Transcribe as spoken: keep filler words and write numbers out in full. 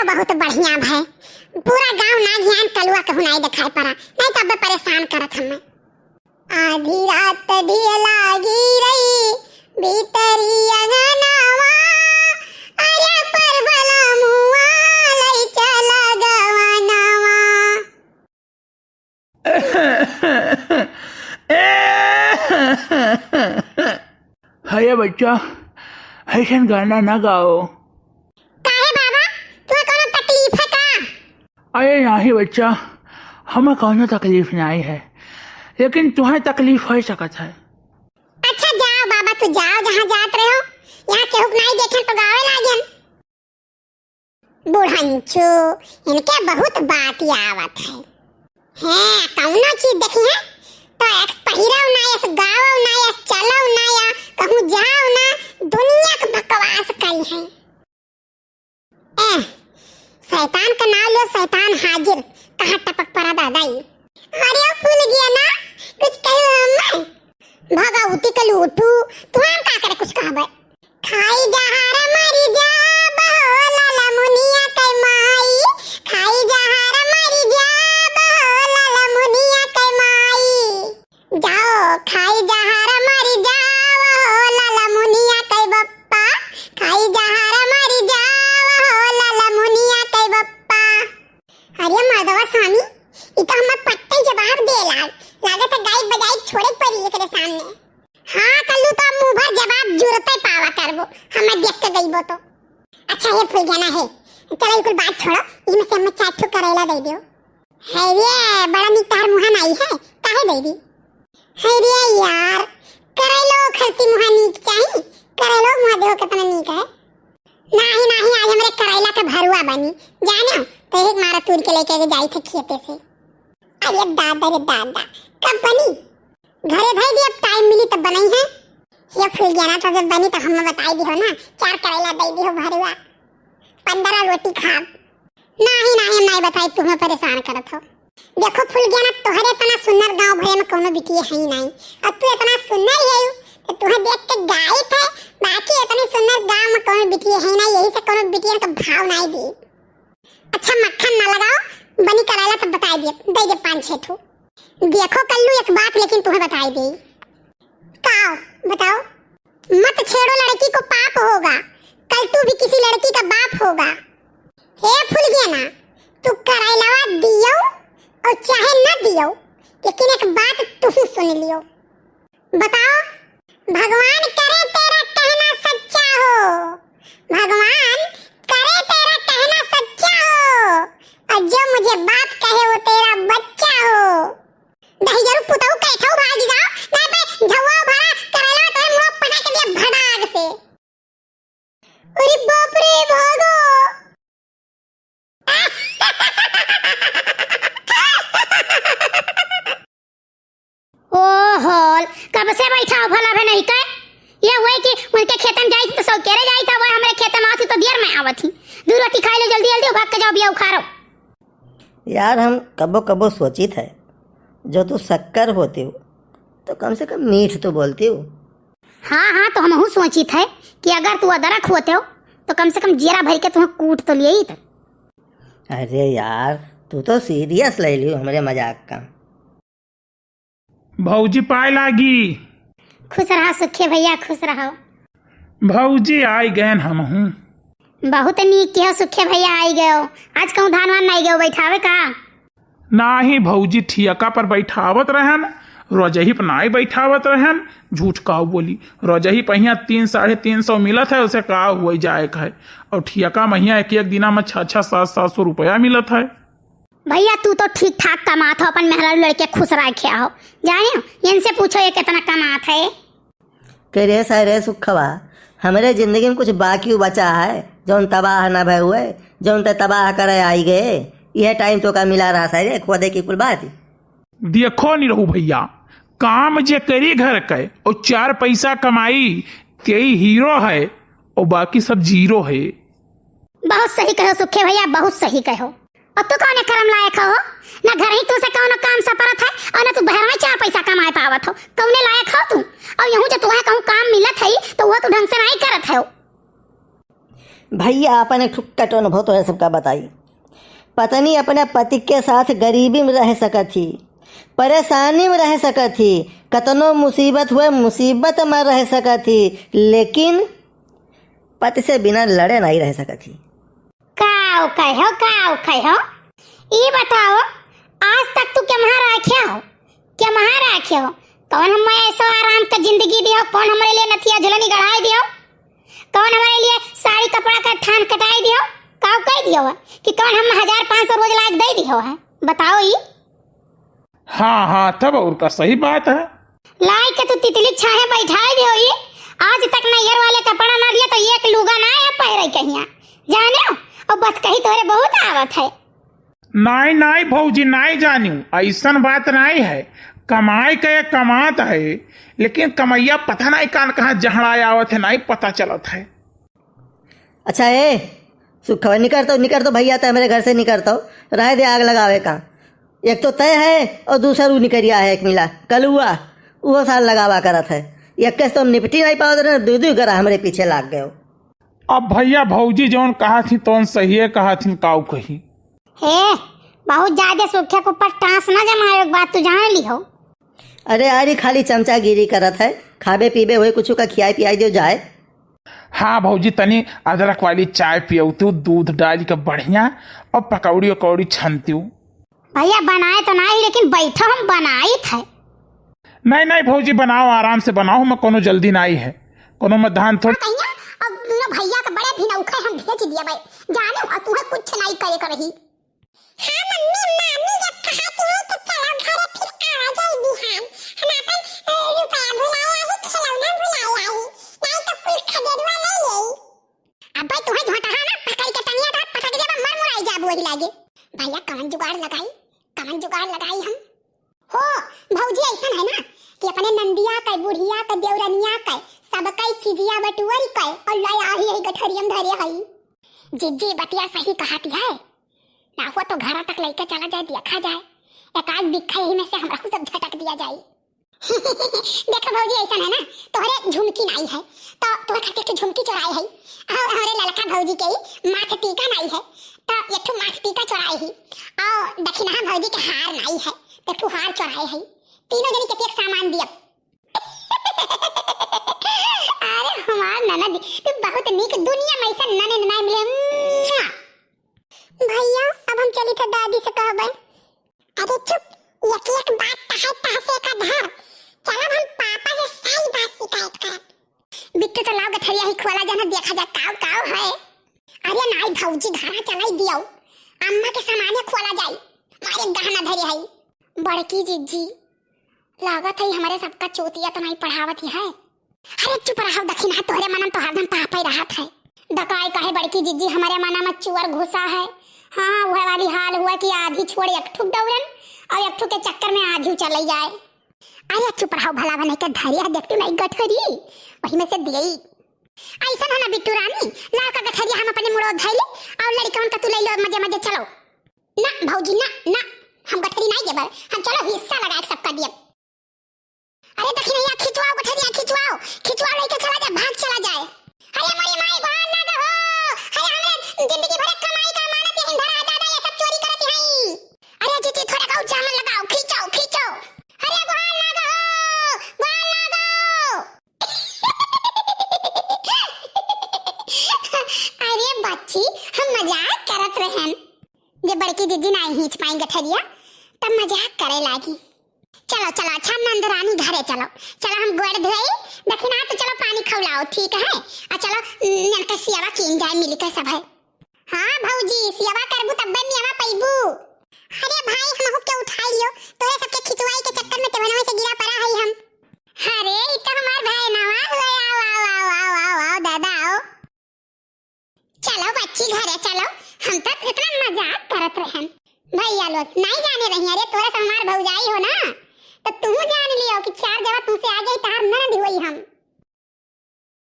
बहुत बढ़िया भय, पूरा गाँव नागियान कलुआ कहूँ नाई देखाई पड़ा, नाई तो अबे परेशान करत हमें। आधी रात ढिय लागी रही भीतरी अंगनवा, अरे परबला मुआ लई चला गवनवा। हे बच्चा, ऐसन गाना ना गाओ। काहे बाबा, तुहे कौनो तकलीफ है का? अरे नाही बच्चा, हमें कौनो तकलीफ नाही है, लेकिन तुहे तकलीफ हो सकत है। अच्छा जाओ बाबा, तू जाओ जहाँ जात रहे हो, यहाँ केहू के नाही देखे तो गावे लागेन। बुढ़ंचू, इनके बहुत बात आवत है। हैं, कौनो चीज देखी है तो एक पहिरव ना, एक गावव ना, एक चलव ना, या कहूँ जाओ ना, दुनिया के बकवास करी है। ए, शैतान का नाम लो, शैतान हाजिर, कहाँ टपक पड़ा दादा ई। अरे फूल गया ना, कुछ कहो हमें। भगवती के लूटू, तू हम का करे कुछ कहबे। खाई जहर मरी जाब हो लाला मुनिया के माई, खाई जहर मरी जाब हो लाला मुनिया के माई। जाओ खाई जहर मरी जाओ हो लाला मुनिया के बप्पा, खाई जहर मरी जाओ हो लाला मुनिया के बप्पा। अरे मर्दवा स्वामी, ई तो हमें पट्टे जवाब दे लाग, लागत है गाई बजाई छोड़े पड़ी एकरे सामने। हाँ कल्लू, तो मुंह भर जवाब जुरते पावा करबो, हमें देख के गईबो तो। अच्छा हे फुलगेना हे, चलो ई कुल बात छोड़ो, इनमें से हमें चार ठो करैला दे दियो। है रे, बड़ा निक तहार मुहा नाई है, काहे दे दी? है रे यार, करैलो खरती मुहा नीक चाही, करैलो मुहा देखो कितना नीक है। नाही नाही, आज हमरे करैला के भरुआ बनी, जाने तो एक मारा तूर के लेके के जाई थे खेते से। अरे दादा रे दादा, कब बनी? घरे धई दिया, टाइम मिली तब बनई है। ये फुलगेना तो जब बनी तो हमें बताई दिहो ना, चार करैला दे दिहो भरुआ, पंद्रह रोटी खाब। नाही नाही, हम नाही बताई, तुम्हें परेशान करत हो। देखो फुलगेना, तोहरे इतना सुंदर गांव भरे में कोनो बिटिये है ही नाही, और तू इतना सुंदर है तो तुहे देख के गाइत है, बाकी इतनी सुंदर गांव में कोनो बिटिये है नाही, यही से कोनो बिटियन का भाव नाही दी। अच्छा मक्खन ना लगाओ, बनी करैला तब बताई दिए, दे दे पाँच छह ठो। देखो कल्लू एक बात लेकिन तुम्हें बताई दे। का? बताओ। मत छेड़ो लड़की को पाप होगा, कल तू भी किसी लड़की का बाप होगा। हे फुलगेना, तू करैलवा दियो और चाहे न दियो, लेकिन एक बात तू सुन लियो। बताओ। भगवान करे तेरा कहना सच्चा हो, भगवान करे तेरा कहना सच्चा हो, और जो मुझे बाप कहे वो तेरा बच्चा हो। दही जरूर पुतऊ कैठऊ भागी जाओ, ना पे झौआ भरा करैला तोरे मुंह पटा के दिया भड़ाग से। अरे बाप रे, भागो। ओ होल, कब से बैठा हो भला भी नहीं कहे? ये हुए कि उनके खेतन जाई थी तो सौकेरे जाई था, वो हमरे खेत में आती तो देर में आवत ही। दू रोटी खाई लो जल्दी जल्दी, भाग के जाओ बिया उखाड़ो। यार हम कबो कबो सोचित है, जो तू शक्कर होती हो तो कम से कम मीठ तो बोलती हो। हाँ हाँ, तो हमहू सोचित है कि अगर तू अदरक होते हो तो कम से कम जीरा भर के तुम्हें कूट तो लिए ही। अरे यार, तू तो सीरियस ले लियो हमरे मजाक का। भौजी पाए लागी। खुश रहा सुखे भैया, खुश रहो। भौजी आई गयन हमहू। बहुत नीक किहो सुखे भैया आई गयो। आज कहूँ धान वान नहीं गयो बैठावे का? नाही भौजी, ठियका पर बैठावत रहन, रोजही पर नाही बैठावत रहन। झूठ काऊ बोली, रोजही पर हियाँ तीन, साढ़े तीन सौ मिलत है, उसे का हुए जाए का है। और ठियका महिया एक एक दिना में छः छः सात सात सौ रुपया मिलत है। भैया, तू तो ठीक ठाक कमात हो, अपन मेहरारू लड़के खुश रखे हो। जाने हो, इनसे पूछो ये कितना कमात है। के रे सारे सुखवा, हमरे जिंदगी में कुछ बाकी बचा है, जौन तबाह ना भय हुए, जौन ते तबाह करे आई गए, यह टाइम तो का मिला रहा सारे, खुदे की कुल बात। देखो निरहू भैया, काम जे करी घर के और चार पैसा कमाई, तेई हीरो है और बाकी सब जीरो है। बहुत सही कहो सुखे भैया, बहुत सही कहो। और तू कौने करम लायक हो? ना घर ही तू से कौनो काम सपरत है और ना तू बहर में चार पैसा कमाए पावत हो। कौने लायक हो तू? और यहू जो तुहे कहूँ काम मिलत है तो वह तू ढंग से नहीं करत है। भइया, आपन एक ठो कटो अनुभव तोहरे सबका बताई। पत्नी अपने पति के साथ गरीबी में रह सकत ही, परेशानी में रह सकत ही, कतनो मुसीबत हुए, मुसीबत में रह सकत ही, लेकिन पति से बिना लड़े नाहीं रह सकत ही। काउ कहो, काउ कहो? ई बताओ, आज तक तू केम्हा राखे हो? केम्हा राखे हो? कौन हम्मे ऐसो आराम क जिंदगी दियो? कौन हमरे लिए नथिया झुलनी गढ़ाई दियो? कौन हमरे लिए साड़ी कपड़ा क थान कटाई दियो? काउ कह दियो है कि कौन हम हजार पाँच सौ रोज लायक दे दियो है? बताओ ई। हाँ, हाँ, तब और का, सही बात है। लाई के तू तितली छाहे बैठाई दियो ई। आज तक नैहर वाले कपड़ा ना दिए तो एक लुगा ना है पहिरे कहिया। जाने हो, और बतकही तोरे बहुत आवत है। नाई, नाई भौजी, नाई जानियो, ऐसन बात नाई है। कमाई के कमात है, लेकिन कमैया पता नाई कान कहाँ जहड़ा आवत है, नाई पता चलत है। अच्छा ए, सुखवा, निकरतो, निकरतो भइया, तै हमरे घर से निकरतो, रहे दे आग लगावे का। एक तो तै है और दूसर ऊ निकरिया है एक मिला, कलुआ, उहो सार लगावा करत है। एक से तो हम निपटी नाई पावत रहे, दुइ दुइ गरा हमरे पीछे लाग गयो। अब भइया भौजी जौन कहा थी तौन सहिए कहा थी, काउ कही। हे, बहुत ज्यादा सूखे के ऊपर टाँस ना जमावे के बात तू जान लिहो। अरे यार, ई खाली चमचागिरी करत है, खाबे पीबे होए कुछ का खियाई पियाई दियो जाए। हाँ भौजी, तनी अदरक वाली चाय पियौतू, दूध डाल के बढ़िया, और पकौड़ी उकौड़ी छनतू। भइया बनाए तो नाई, लेकिन बैठो हम बनाइत है। नाई, नाई भौजी, बनाओ, आराम से बनाओ, हमें कोनो जल्दी नाई है, कोनो में धान थोड़। हाँ कहिया, अब दुनो भइया के बड़े भिनौखे हम भेज दिया भाई, जाने हो, तुहे कुछ नाई करे के रही। हाँ मम्मी, मामी जब कहत है तो चलो घरे, फिर आवा जाई बिहान। हम आपन, अ, रुपया भुलाए आई, खिलौना भुलाए आई, नाई तो कुल खदेड़वा ले लेई। अब्बे तुहे झोंटहा ना पकड़ के टंगिया था, पटक देबा, मर मुराई जाबू वही लागे। भइया कवन जुगाड़ लगाई, कवन जुगाड़ लगाई हम? हो, भौजी ऐसन है ना कि अपने नंदिया के, बुढ़िया के, देवरनिया के, सबके चिजिया बटुअर के और लाई आही यही गठरियम धरे हई। जिज्जी बतिया सही कहत है, ना हो तो घर तक लइके चला जाए, देखा जाए, एक आध बिक्खा यही में से हमरा सब झटक दिया जाए। देखो भौजी, ऐसन है ना, तोहरे झुमकी नाई है, तो तोहरे खातिर एक ठो झुमकी चोराए है। और हमरे ललका भौजी के ही माथ टीका नाई है, तो एक ठो माथ टीका चोराए ही। और दखिनहा भौजी के हार नाई है, तो एक ठो हार चोराए है। तीनों जनी के एक सामान दियब। अरे हमार ननद, तू बहुत नीक, दुनिया में ऐसा ननद नाई मिले। मुआ। भइया, अब हम चली थे दादी से कहबे। अरे चुप, एक एक बात तहे तह से का धर। चलब हम पापा से सारी बात शिकायत करब। बिट्टू तो लाओ गठरिया ही खोला जाना, देखा जा काव काव है। अरे नाई भौजी, घरा चलाई दियो, अम्मा के सामाने खोला जाई, मारे गहना धरे हई। बड़की जिज्जी, लागत है हमरे सबका चोतिया तो नाई पढ़ावत ही है। अरे चुप रहो दखिनहा, तोहरे मनम तो हरदम पापे रहत है। दकाई कहे बड़की जिज्जी, हमरे मना में चुअर घुसा है। हाँ, वह वाली हाल हुआ कि आधी छोड़ एक ठुक दौड़न और एक ठुक के चक्कर में आधी चले जाए। अरे चुप रहो, भला बने के धरिया देखती नाई गठरी, वही में से दियई। ऐसन है ना बिट्टू रानी, लाओ का गठरिया हम अपने मुड़ो धइले और लड़िकवन का तू ले लो मजे मजे, चलो। ना भौजी ना, ना, हम गठरी नाई देबे, हम चलो हिस्सा लगाए सबका दियब। अरे दखिनैया, खिंचवाओ गठरिया, खिंचवाओ, खिंचवाओ, लेके चला जाए, भाग चला जाए। अरे मोरी माई, बाहर ना दो हो। अरे हमरे जिंदगी भर के कमाई का अमानत यहीं धरा है दादा, ये सब चोरी करत हई। अरे जीजी, थोड़ा गाँव जामन लगाओ, खींचो, खींचो। अरे बाहर ना दो हो, बाहर ना दो। अरे बच्ची, हम मजाक करत रहन। जे बड़की जिज्जी नाई खींच पाई गठरिया, तब मजाक करे लागी। चलो, चलो, अच्छा नंदरानी घरे चलो। चलो हम गोड़ धोई, दखिनहा तो चलो पानी खौलाओ, ठीक है? आ चलो, ननके सियावा कीन जाए मिल के सब है। हाँ भौजी, सियावा करबू तब्बे मियावा पैबू। अरे भाई, हमहू के उठाई लियो, तोरे सबके खिंचवाई के चक्कर में टेबलवा से गिरा पड़ा है हम। अरे, ई तो हमार भाई नवा हुआ, आओ, आओ, आओ, दादा आओ। चलो बच्ची घरे चलो, हम तो इतना मजाक करत रहन। भैया लोग नाई जाने रही, अरे तोरा से हमार भौजाई हो ना, तो तू जान लियो कि चार जगह तुमसे आ गई, तहार ननद हुई हम।